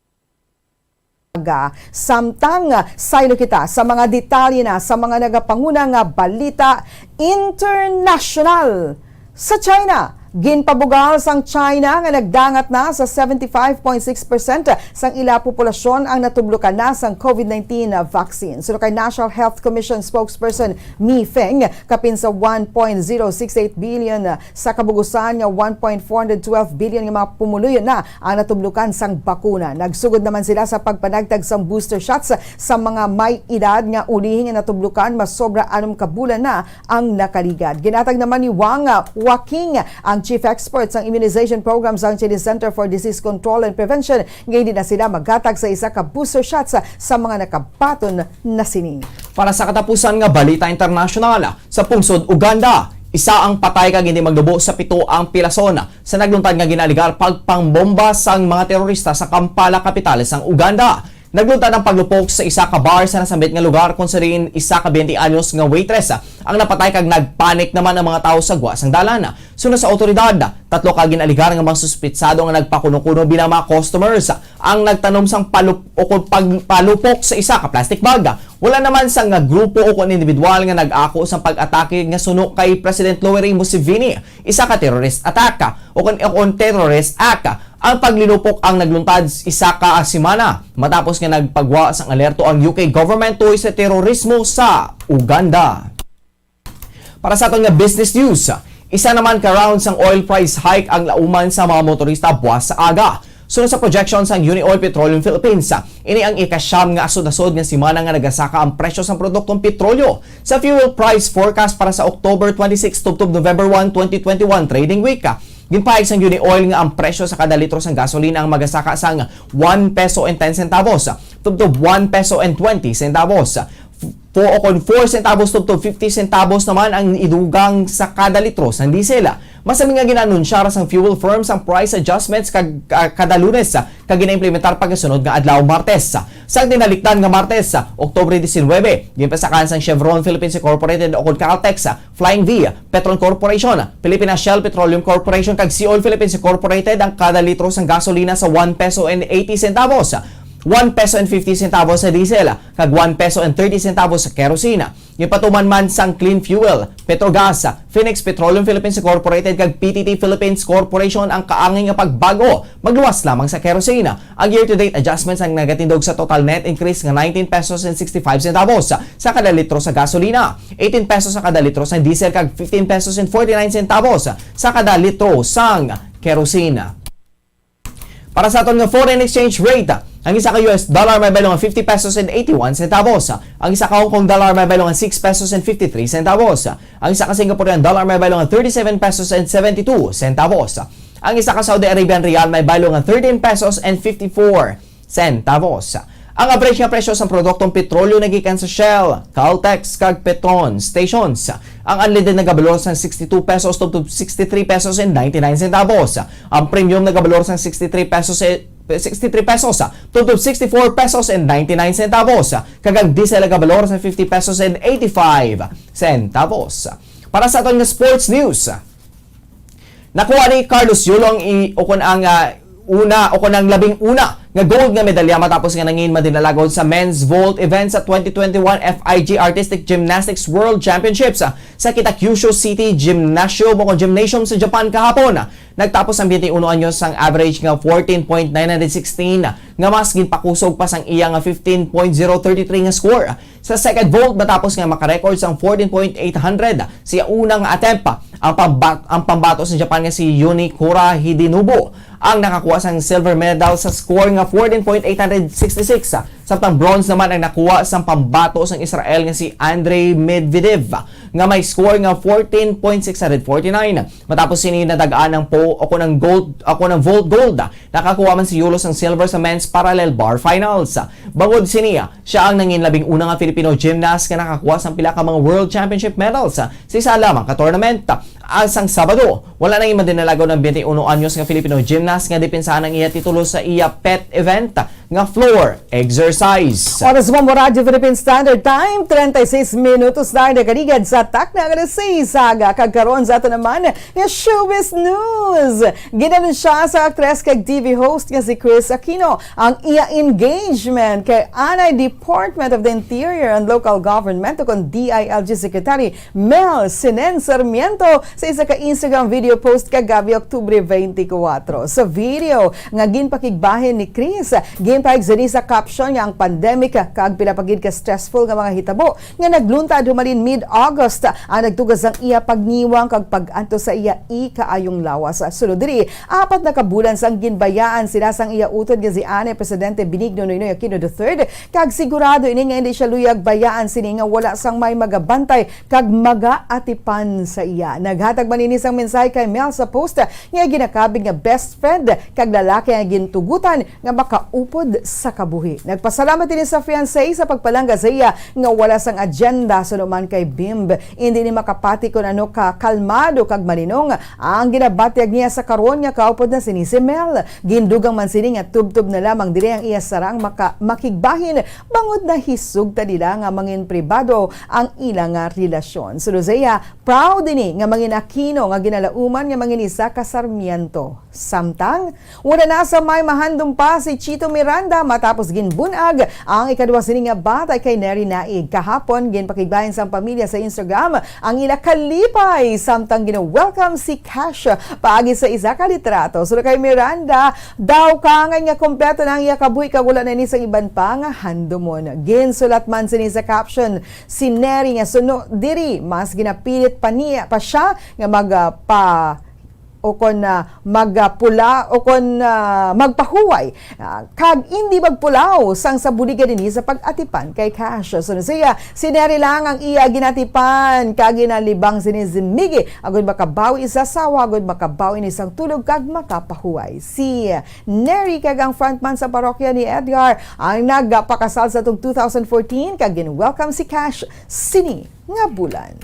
Samtang saylo kita sa mga detalye na sa mga nagapanguna nga balita internasyonal. Sa China, ginpabugal sang China nga nagdangat na sa seventy-five point six percent sang ila populasyon ang natublukan na sang COVID nineteen vaccine. Suno kay National Health Commission spokesperson Mi Feng, kapin sa one point zero six eight billion sa kabugusan nga one point four hundred twelve billion nga mga pumuluyo na ang natublukan sang bakuna. Nagsugod naman sila sa pagpanagtag sang booster shots sa mga may edad nga ulihi nga natublukan mas sobra anom ka bulan na ang nakaligad. Ginatag naman ni Wang, ah, Waking, ang chief expert sang immunization program sang Chinese Center for Disease Control and Prevention, nga hindi na sila maghatag sa isa ka booster shot sa, sa mga nakabaton na sini. Para sa katapusan nga balita internasyonal, sa pungsod Uganda, isa ang patay kag hindi magnubo sa pito ang pilason sa nagluntad nga ginaalegar pagpangbomba sang mga terorista sa Kampala, kapital sang Uganda. Nagluntad ang paglupok sa isa ka bar sa nasambit nga lugar, kung sa diin isa ka twenty anyos nga waitress ang napatay kag nagpanic naman ang mga tawo sa gwa sang dalan. Suno sa awtoridad, tatlo ka gin-alegar nga mga suspitsado nga nagpakuno-kuno bilang mga customers ang nagtanom sang palup-, o kung pag-, palupok sa isa ka plastic bag. Wala naman sang grupo o kung individual nga nag-ako sang pag-atake nga suno kay President Yoweri Museveni, isa ka terrorist attack o kung, o kung terrorist act. Ang paglinupok ang nagluntad isa ka semana matapos nga nagpagwa sang alerto ang U K government tungod sa terorismo sa Uganda. Para sa aton nga business news, isa naman ka round sang oil price hike ang lauman sa mga motorista buwas sa aga. Suno sa projection sang Unioil Petroleum Philippines, ini ang ikasyam nga asod-asod nga semana nga nagasaka ang presyo sang produktong petrolyo. Sa fuel price forecast para sa October twenty-six tubtob November one, twenty twenty-one trading week, ginpahayag sang Unioil nga ang presyo sa kada litro sang gasolina ang magasaka sang one peso and ten centavos tubtob one peso and twenty centavos. Four o kon four centavos tubtob fifty centavos naman ang idugang sa kada litro sang diesel. Masami nga gin-anunsyar sang fuel firms ang price adjustments kag, ah, kada Lunes, ah, kag gina-implementar pagkasunod nga adlaw, Martes. Sang tinalikdan nga Martes, ah, Oktubre diecinuebe, ginpasakaan sang Chevron Philippines Incorporated o kon Caltex, ah, Flying V, Petron Corporation, Philippine Shell Petroleum Corporation kag Seaoil Philippines Incorporated ang kada litro sang gasolina sa one peso and eighty centavos, one peso and fifty centavos sa diesel, kag one peso and thirty centavos sa kerosene. Ginpatuman man sang Clean Fuel, Petrogas, Phoenix Petroleum Philippines Incorporated kag P T T Philippines Corporation ang kaangay nga pagbag-o, magluwas lamang sa kerosene. Ang year-to-date adjustments ang nagatindog sa total net increase nga nineteen pesos and sixty-five centavos sa kada litro sa gasolina, eighteen pesos sa kada litro sang diesel, kag fifteen pesos and forty-nine centavos sa kada litro sang kerosene. Para sa aton nga foreign exchange rate, ang isa ka U S dollar may baylo nga fifty pesos and eighty-one centavos. Ang isa ka Hong Kong dollar may baylo nga six pesos and fifty-three centavos. Ang isa ka Singaporean dollar may baylo nga thirty-seven pesos and seventy-two centavos. Ang isa ka Saudi Arabian riyal may baylo nga thirteen pesos and fifty-four centavos. Ang average nga presyo sang produktong petrolyo nagikan sa Shell, Caltex, kag Petron stations. Ang unleaded nagabalor sang sixty-two pesos tubtob sixty-three pesos and ninety-nine centavos. Ang premium nagabalor sang sixty-three pesos, eh, sixty-three pesos tubtob sixty-four pesos and ninety-nine centavos. Kag ang diesel nagabalor sang fifty pesos and eighty-five centavos. Para sa aton nga sports news, nakuha ni Carlos Yulo ang i-, o kon ang, ah, una o kon ang labing una nga gold nga medalya matapos nga nangin madinalagod sa men's vault event sa twenty twenty-one F I G Artistic Gymnastics World Championships, ah, sa Kitakyushu City Gymnasium o kon Gymnasium sa Japan kahapon. Nagtapos ang twenty-one anyos sang average nga fourteen point nine sixteen, nga mas ginpakusog pa sang iya nga fifteen point zero thirty-three nga score sa second vault matapos nga makarecord sang fourteen point eight hundred sa iya una nga attempt. Ang pambat-, ang pambato sa Japan nga si Yuni Kura Hidenobu ang nakakuha sang silver medal sa score nga fourteen point eight hundred sixty-six, samtang bronze naman ang nakuha sang pambato sang Israel nga si Andrei Medvedev nga may score nga fourteen point six hundred forty-nine. Matapos sini nadag-an ang po-, o kon ang gold, o kon ang vault gold, nakakuha man si Yulo sang silver sa men's parallel bar finals. Bangod sini, siya ang nangin labing una nga Filipino gymnast nga nakakuha sang pila ka mga World Championship medals sa isa lamang ka tournament. Ah, sang Sabado, wala na madinalagod ang twenty-one anyos nga Filipino gymnast nga depensahan ang iya titulo sa iya pet event nga floor exercise. Oras mo mo, Radyo Philippine Standard Time, treinta y seis minutos na ang nakaligad sa takna nga alas seis sa aga. Kag karon sa ato naman nga showbiz news. Ginanunsya sa aktres kag T V host nga si Kris Aquino ang iya engagement kay anay Department of the Interior and Local Government o kon D I L G Secretary Mel Senen Sarmiento sa isa ka Instagram video post kagab-i, Oktubre twenty-four. Sa video nga ginpakigbahin ni Kris, ginpahayag sini sa caption nga ang pandemic kag pila pa gid ka stressful nga mga hitabo nga nagluntad humalin mid-August ang nagtugad sang iya pagniwang kag pag-antos sa iya ikaayong lawas. Sulod diri, apat na ka bulan sang ginbayaan sila sang iya utod nga si anay Presidente Benigno Noynoy Aquino the third, kag sigurado ini nga indi siya luyag bayaan sini nga wala sang may magabantay kag magaatipan sa iya. Naghatag man ini sang mensahe kay Mel sa post nga ginakabig nga best friend kag lalaki nga gintugutan nga makaupod sa kabuhi. Nagpasalamat ini sa fiancé sa pagpalangga sa iya nga wala sang agenda suno man kay Bimb. Indi ni makapati kon ano ka kalmado kag malinong ang ginabatyag niya sa karon nga kaupod na sini si Mel. Gindugang man sini nga tubtob na lamang diri ang iya sarang maka-, makigbahin bangod nahisugtan nila nga mangin pribado ang ila nga relasyon. Suno sa iya, proud ini nga mangin Aquino nga ginalauman nga manginisa ka Sarmiento. Samtang, wala na sa may mahandom pa si Chito Miranda matapos ginbun-ag ang ikaduha sini nga bata kay Neri Naig. Kahapon, ginpakigbayan sang pamilya sa Instagram ang ila kalipay samtang gina-welcome si Cash paagi sa isa ka litrato. Suno kay Miranda, daw kaangay nga kompleto na ang iya kabuhi kag wala na ini sang iban pa nga handomon. Ginsulat man sini sa caption, si Neri nga suno diri, mas ginapilit pa niya pa siya nga mag, ah, pa, o kon, ah, magpula, o kon, ah, magpahuway, ah, kag indi magpulaw sang sa buligan ini sa pag-atipan kay Cash. Suno siya, si Neri lang ang iya ginatipan kag ginalibang sini si Miggy agud makabawi sa asawa, agud makabawi ni sang tulog kag makapahuway. Si Neri kag ang frontman sa parokya ni Edgar ang nagpakasal sa tong two thousand fourteen kag gin-welcome si Cash sini nga bulan.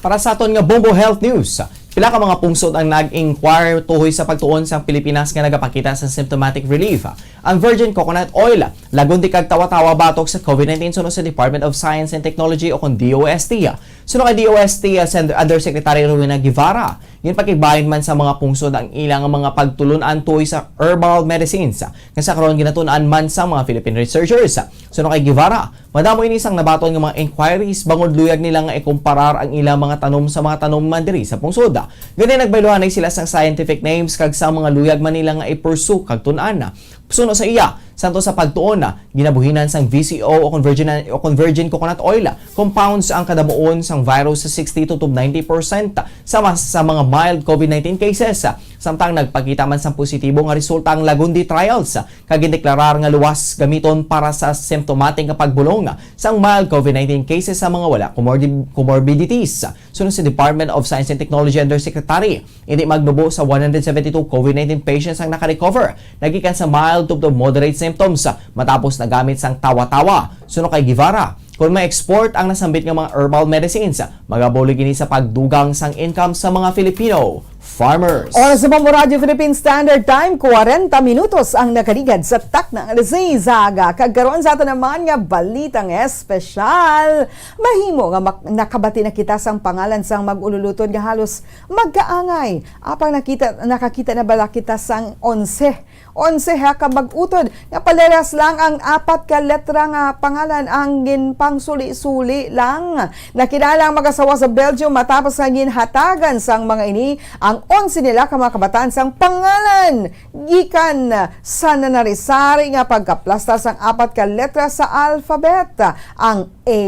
Para sa aton nga Bombo Health News, pila ka mga pungsod ang nag-inquire tuhoy sa pagtuon sang Pilipinas nga nagapakita sa symptomatic relief ang virgin coconut oil, lagundi kag tawa-tawa batok sa COVID nineteen suno sa Department of Science and Technology o kon D O S T. Suno kay D O S T, ah, Sen-, Undersecretary Rowena Guevara, ginpakigbayan man sa mga pungsod ang ilang mga pagtulon-an tuhoy sa herbal medicines nga sa karon ginatun-an man sa mga Philippine researchers. Suno kay Guevara, madamo ini sang nabaton nga mga inquiries bangod luyag nila nga ikumparar ang ilang mga tanom sa mga tanom man diri sa pungsod. Gani nagbayluhanay sila sang scientific names kag sang mga luyag man nila nga i-pursue kag tun-an. Suno sa iya, santo sa pagtuon na ginabuhinan sang V C O o kon virgin, o kon virgin coconut oil compounds ang kadamuon sang virus sa sixty to ninety percent sa mas, sa mga mild COVID nineteen cases. Samtang nagpakita man sang positibo nga resulta ang Lagundi trials kag gindeklarar nga luwas gamiton para sa symptomatic nga pagbulong sang mild COVID nineteen cases sa mga wala comordi-, comorbidities. Suno sa Department of Science and Technology Undersecretary, indi magnubo sa one hundred seventy-two COVID nineteen patients ang nakarecover nagikan sa mild to, to moderate symptoms matapos nagamit sang tawa-tawa. Suno kay Guevara, kung ma-export ang nasambit nga mga herbal medicines, magabulig ini sa pagdugang sang income sa mga Filipino farmers. Oras sa Bombo Radyo Philippine Standard Time, kwarenta minutos ang nakaligad sa takna nga alas seis aga. Kag karon sa aton naman nga balitang espesyal, mahimo nga mak-, nakabati na kita sang pangalan sang mag-ululutod nga halos magkaangay. Apang nakita, nakakita na bala kita sang onse? Onse ha ka mag-utod nga parehas lang ang apat ka letra nga pangalan ang ginpangsuli-suli lang. Nakilala ang mag-asawa sa Belgium matapos nga ginhatagan sang mga ini ang onse nila ka mga kabataan sang pangalan gikan sa nanari-sari nga pagkaplastar sang apat ka letra sa alphabet, ang A,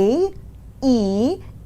E,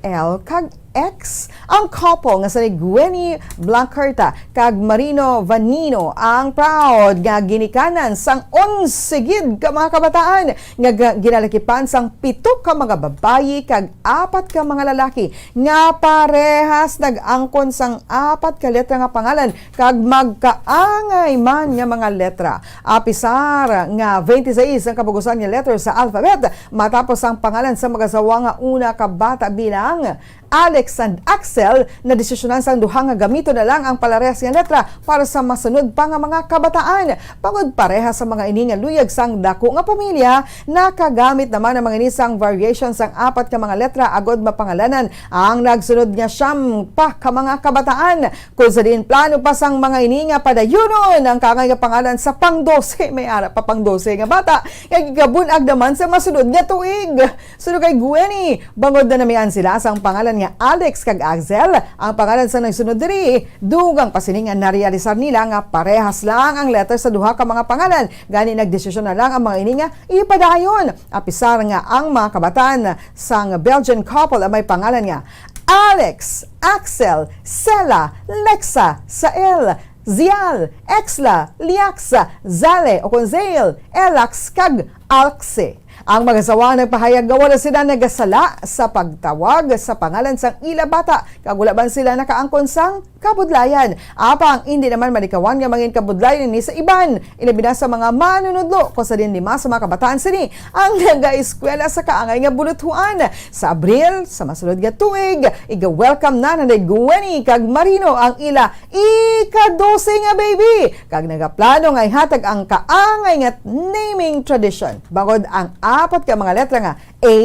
L, kag X. Ang couple nga sina Gwenny Blancarta kag Marino Vanino ang proud nga ginikanan sang onse gid ka mga kabataan nga ga-, ginalakipan sang pito ka mga babayi kag apat ka mga lalaki nga parehas nag-angkon sang apat ka letra nga pangalan kag magkaangay man nga mga letra. Apisar nga twenty-six ang kabugusan nga letter sa alphabet, matapos ang pangalan sa mag-asawa nga una ka bata bilang Alex and Axel, nadesisyonan sang duha nga gamiton na lang ang palarehas nga letra para sa masunod pa nga mga kabataan. Bangod parehas sa mga ini nga luyag sang dako nga pamilya, nakagamit naman ang mga ini sang variation sang apat ka mga letra agod mapangalanan ang nagsunod nga siyam pa ka mga kabataan. Kung sa diin plano pa sang mga ini nga padayunon ang kaangay nga pangalan sa pang-dose, may ara pa pang-dose nga bata nga gigabun-ag naman sa masunod nga tuig. Suno kay Gwenny, bangod na namian sila sang pangalan nga Alex kag Axel, ang pangalan sa nagsunod diri, dugang pa sini nga narealisar nila nga parehas lang ang letter sa duha ka mga pangalan, gani nagdesisyon na lang ang mga ini nga ipadayon. Apisar nga ang mga kabataan sang Belgian couple ang may pangalan nga Alex, Axel, Sela, Lexa, Sael, Zial, Exla, Liaxa, Zale, o kon Zail, Elax, kag Alxe. Ang mag-asawa nagpahayag nga wala sila nagasala sa pagtawag sa pangalan sang ila bata, kag wala man sila nakaangkon sang kabudlayan. Apang indi naman malikawan nga mangin kabudlayan ini sa iban, ilabi na sa mga manunudlo, kung sa diin lima sa mga kabataan sini ang nagaeskwela sa kaangay nga buluthuan. Sa Abril, sa masunod nga tuig, iga-welcome na ni Gwenny kag Marino ang ila ika-dose nga baby, kag nagaplano nga ihatag ang kaangay nga naming tradition. Bangod ang apat ka mga letra nga A,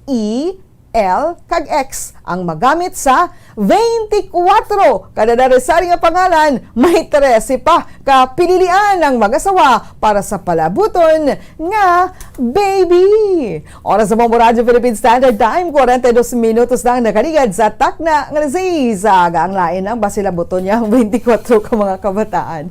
E, L, kag X ang magamit sa twenty-four. Kada daresari nga pangalan, may trese pa ka pinilian ang mag-asawa para sa palabuton nga baby. Oras sa Bombo Radyo Philippine Standard Time, kwarenta y dos minutos na ang nakaligad sa takna nga alas sais. Aga, ang lain ang basilabuton niya ang twenty-four ka mga kabataan.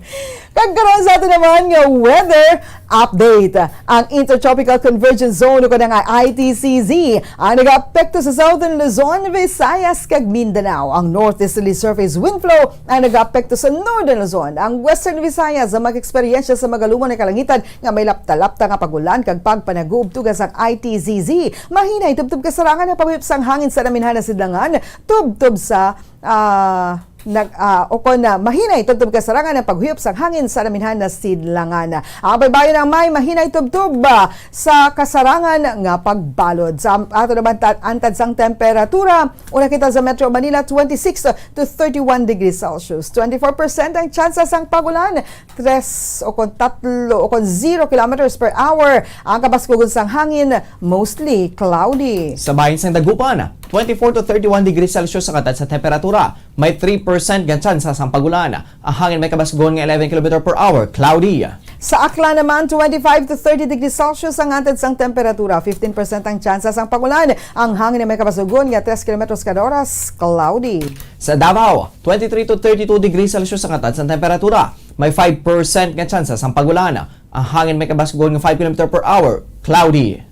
Kag karon sa ato naman nga weather update. Ang Intertropical Convergence Zone o kanang I T C Z ang nagaapekto sa Southern Luzon, Visayas, kag Mindanao. Ang northeasterly surface wind flow ang nagaapekto sa Northern Luzon. Ang Western Visayas ang mag-eksperyensya sa magalumon nga kalangitan nga may lapta-lapta nga pag-ulan kag pagpanaguob tugas ang I T Z Z. Mahinay tubtob kasarangan ang paghuyop sang hangin sa naminhan nga sidlangan, tubtob sa, ah, nag-, ah, o kon, ah, mahinay tubtob kasarangan ang paghuyop sang hangin sa naminhan nga sidlangan. Ang baybayon ang may mahinay tubtob, ah, sa kasarangan nga pagbalod. Sa ato naman ta-, antad sang temperatura, una kita sa Metro Manila, twenty-six to thirty-one degrees Celsius. Twenty-four percent ang tsansa sang pag-ulan, tres o kon tatlo o kon zero kilometers per hour ang kabaskugon sang hangin, mostly cloudy. Sa bahin sang Dagupan, twenty-four to thirty-one degrees Celsius ang antad sa temperatura. May three percent nga tsansa sang pag-ulan. Ang hangin may kabaskugon nga eleven kilometer per hour, cloudy. Sa Aklan naman, twenty-five to thirty degrees Celsius ang antad sang temperatura, fifteen percent ang tsansa sang pag-ulan. Ang hangin may kabaskugon nga tres kilometros kada oras, cloudy. Sa Davao, twenty-three to thirty-two degrees Celsius ang antad sang temperatura. May five percent nga tsansa sang pag-ulan. Ang hangin may kabaskugon nga five kilometer per hour, cloudy.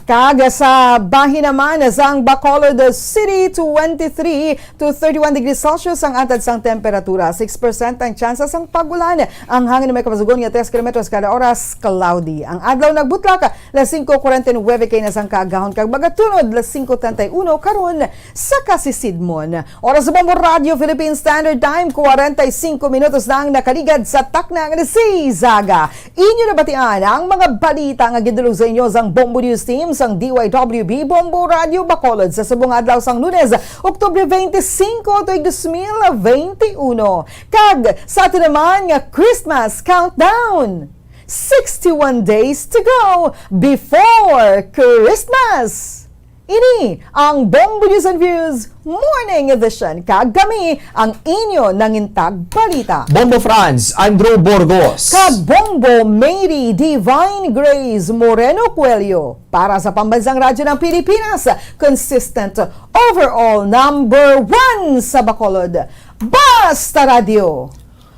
Kag sa bahin naman sang Bacolod City, twenty-three to thirty-one degrees Celsius ang antad sang temperatura, six percent ang tsansa sang pag-ulan. Ang hangin may kabaskugon nga tres kilometros kada oras, cloudy. Ang adlaw nagbutlak, las singko kwarenta y nuebe K na sang kaagahon, kag magatunod, las singko treinta y uno karon sa kasisidmon. Oras sa Bombo Radio Philippine Standard Time, kwarenta y singko minutos na ang nakaligad sa takna nga alas sais. Aga, inyo nabatian ang mga balita nga gindulog sa inyo sang Bombo News Team sang D Y W B Bombo Radio Bacolod sa subong adlaw sang Lunes, Oktubre twenty-five, tuig dos mil twenty-one. Kag sa ato naman nga Christmas countdown, sixty-one days to go before Christmas. Ini ang Bombo News and Views Morning Edition, kag kami ang inyo nangintag balita, Bombo Franz Andrew Burgos. Kag Bombo Mary Divine Grace Moreno Coelho. Para sa Pambansang Radyo ng Pilipinas, consistent overall number one sa Bacolod, Basta Radyo.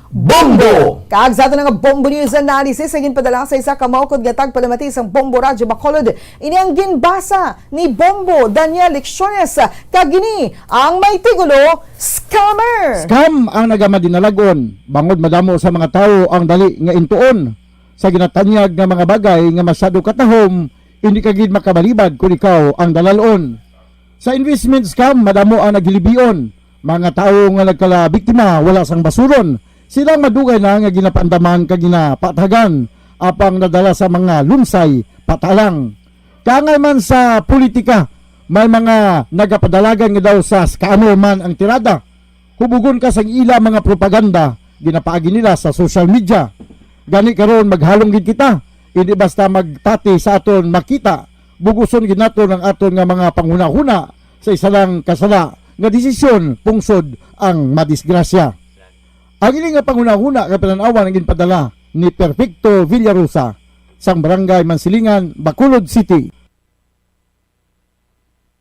Bombo! Kag sa ato nga Bombo News Analysis, ang ginpadala sa isa ka maukod nga tagpalamati sang Bombo Radyo Bacolod, ini ang ginbasa ni Bombo Daniel Lecciones, kag ini ang may tigulo, Scammer! Scam ang nagamadinalag-on, bangod madamo sa mga tawo ang dali nga intuon sa ginatanyag nga mga bagay nga masyado katahom, hindi ka gid makabalibad kon ikaw ang dalal-on. Sa investment scam, madamo ang naghilibion. Mga tawo nga nagkalabiktima wala sang basulon. Sila ang madugay na nga ginapaandaman kag ginapatagan, apang nadala sa mga lunsay patalang. Kaangay man sa politika, may mga nagapadalagan nga daw sa scammer man ang tirada. Hubugon ka sang ila mga propaganda, ginapaagi nila sa social media. Gani karon maghalong gid kita, hindi basta magtati sa aton makita, buguson gid naton ang aton nga mga panghunahuna sa isa lang kasala nga desisyon, pungsod ang madisgrasya. Ang ini nga panghunahuna nga panan-awan ang ginpadala ni Perfecto Villarosa sang Barangay Mansilingan, Bacolod City.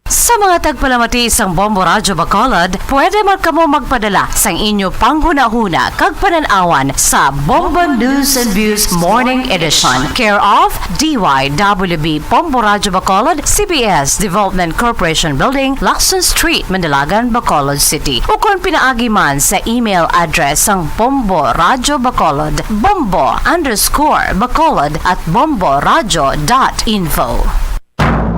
Sa mga tagpalamati sang Bombo Radyo Bacolod, pwede man kamo magpadala sang inyo panghunahuna kag panan-awan sa Bombo News and Views Morning Edition, care of D Y W B Bombo Radyo Bacolod, C B S Development Corporation Building, Lacson Street, Mandalagan, Bacolod City. Ukon pinaagi man sa email address sang Bombo Radyo Bacolod, bombo underscore bacolod at bombo radyo dot info.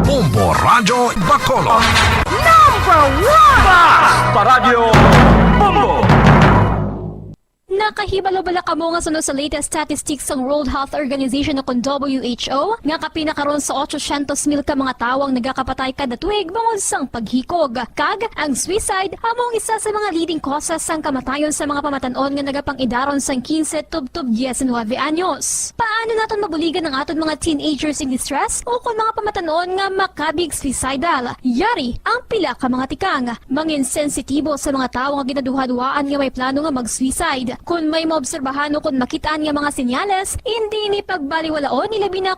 Bombo Radyo Bacolod. Number one! Basta Radyo Bombo! Nakahibalo bala kamo nga suno sa latest statistics sang World Health Organization o kon W H O, nga kapin na karon sa otsosyentos mil ka mga tawo ang nagakapatay kada tuig bangod sang paghikog? Kag ang suicide amo ang isa sa mga leading causes sang kamatayon sa mga pamatan-on nga nagapang-idaron sang quince tubtob diecinuebe anyos. Paano naton mabuligan ang aton mga teenagers in distress o kon mga pamatan-on nga makabig suicidal? Yari ang pila ka mga tikang. Mangin sensitibo sa mga tawo nga ginaduhaduhaan nga may plano nga mag-suicide. Kon may maobserbahan o kon makit-an nga mga senyales, indi ini pagbaliwalaon, ilabi na